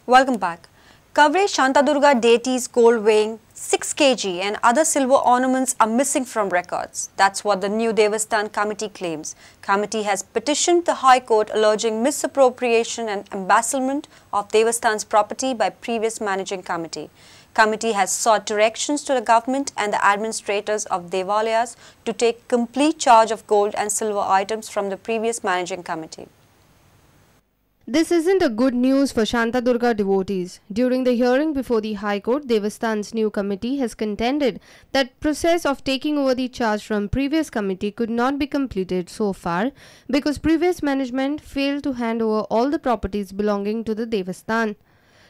Welcome back. Kavre Shantadurga deity's gold weighing 6 kg and other silver ornaments are missing from records. That's what the new Devasthan committee claims. Committee has petitioned the High Court alleging misappropriation and embezzlement of Devasthan's property by previous managing committee. Committee has sought directions to the government and the administrators of Devalayas to take complete charge of gold and silver items from the previous managing committee. This isn't a good news for Shantadurga devotees. During the hearing before the High Court, Devasthan's new committee has contended that process of taking over the charge from previous committee could not be completed so far because previous management failed to hand over all the properties belonging to the Devasthan.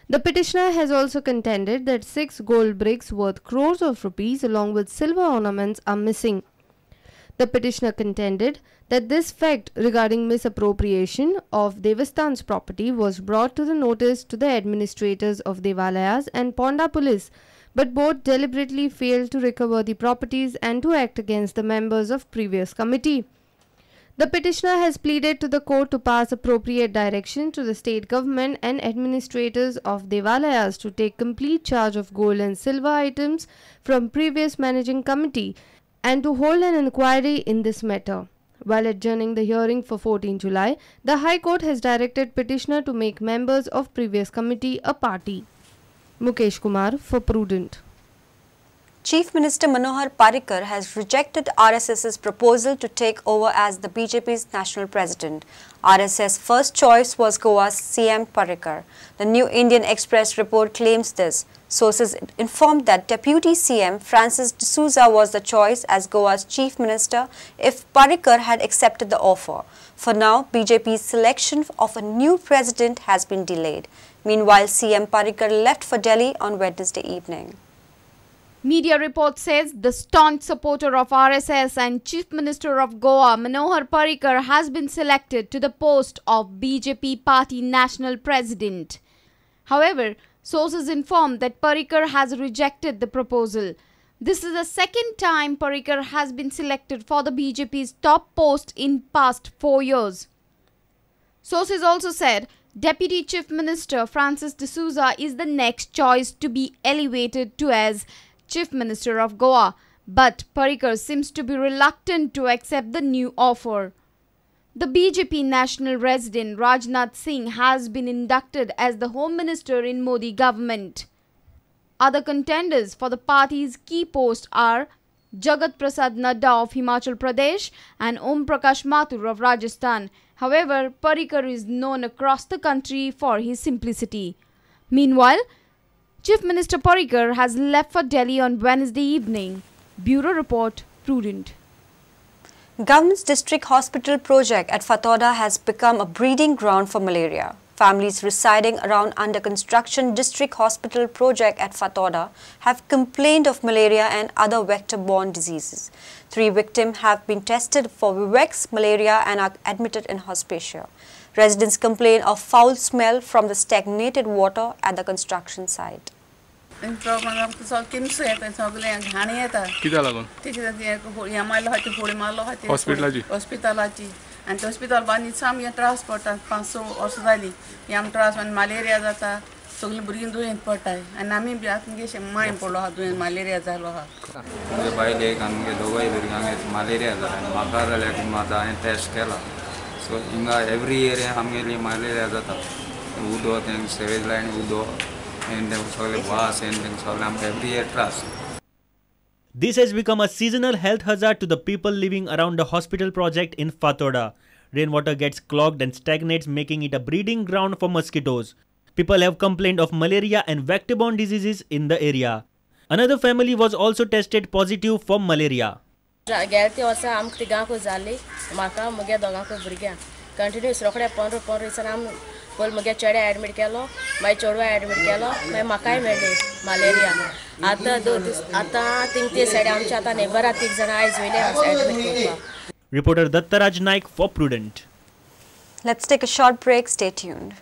The petitioner has also contended that 6 gold bricks worth crores of rupees along with silver ornaments are missing. The petitioner contended that this fact regarding misappropriation of Devasthan's property was brought to the notice to the administrators of Devalayas and Ponda Police, but both deliberately failed to recover the properties and to act against the members of previous committee. The petitioner has pleaded to the court to pass appropriate direction to the state government and administrators of Devalayas to take complete charge of gold and silver items from previous managing committee and to hold an inquiry in this matter. While adjourning the hearing for 14 July, the High Court has directed petitioner to make members of previous committee a party. Mukesh Kumar for Prudent. Chief Minister Manohar Parrikar has rejected RSS's proposal to take over as the BJP's national president. RSS first choice was Goa's CM Parrikar. The New Indian Express report claims this. Sources informed that Deputy CM Francis D'Souza was the choice as Goa's chief minister if Parrikar had accepted the offer. For now, BJP's selection of a new president has been delayed. Meanwhile, CM Parrikar left for Delhi on Wednesday evening. Media report says the staunch supporter of RSS and Chief Minister of Goa, Manohar Parrikar, has been selected to the post of BJP party national president. However, sources informed that Parrikar has rejected the proposal. This is the second time Parrikar has been selected for the BJP's top post in past 4 years. Sources also said Deputy Chief Minister Francis D'Souza is the next choice to be elevated to as Chief Minister of Goa, but Parrikar seems to be reluctant to accept the new offer. The BJP national resident Rajnath Singh has been inducted as the Home Minister in Modi government. Other contenders for the party's key post are Jagat Prasad Nadda of Himachal Pradesh and Om Prakash Mathur of Rajasthan. However, Parrikar is known across the country for his simplicity. Meanwhile, Chief Minister Parrikar has left for Delhi on Wednesday evening. Bureau Report, Prudent. Government's district hospital project at Fatorda has become a breeding ground for malaria. Families residing around under construction district hospital project at Fatorda have complained of malaria and other vector-borne diseases. 3 victims have been tested for Vivax malaria and are admitted in hospital. Residents complain of foul smell from the stagnated water at the construction site. आनी hospital बांदित आमगे त्रास पडटा 5-6 वर्सां जालीं हे आमकां त्रास आनी मलेरिया जाता सगळीं भुरगीं दुयेंत पडटाय आनी आमी बी आतां मुगे मांय पडलो आहा दुयेंत मलेरिया जालो आहा. म्हजे बायलेक आनी मुगे दोगांय भुरग्यांक मलेरिया जाला आनी म्हाका जाल्यार म्हाका हांवें टेस्ट केला सो हिंगा एवरी इयर आमगेली मलेरिया जाता. उदक तें सेवेज लायन उदक आनी तें सगळें वास आनी तें सगळें आमकां एवरी इयर त्रास. This has become a seasonal health hazard to the people living around the hospital project in Fatorda. Rainwater gets clogged and stagnates, making it a breeding ground for mosquitoes. People have complained of malaria and vector-borne diseases in the area. Another family was also tested positive for malaria. गेले वर्सा आमकां तिगांकूय जाली, म्हाका म्हगे दोगांकूय भुरग्यांक continuous रोखडे 15-15 दिसान आमी पयलीं म्हगे चेड्या एडमीट केलो, मागीर चेडवा एडमीट केलो, मागीर म्हाकाय मेळ्ळी मलेरिया. आतां 2 दीस आतां थिंग ते सायड आमच्या आतां नेबरा 3 जाणां आयज वयले एडमीट करपाक. Reporter Dattaraj Naik for Prudent. Let's take a short break. Stay tuned.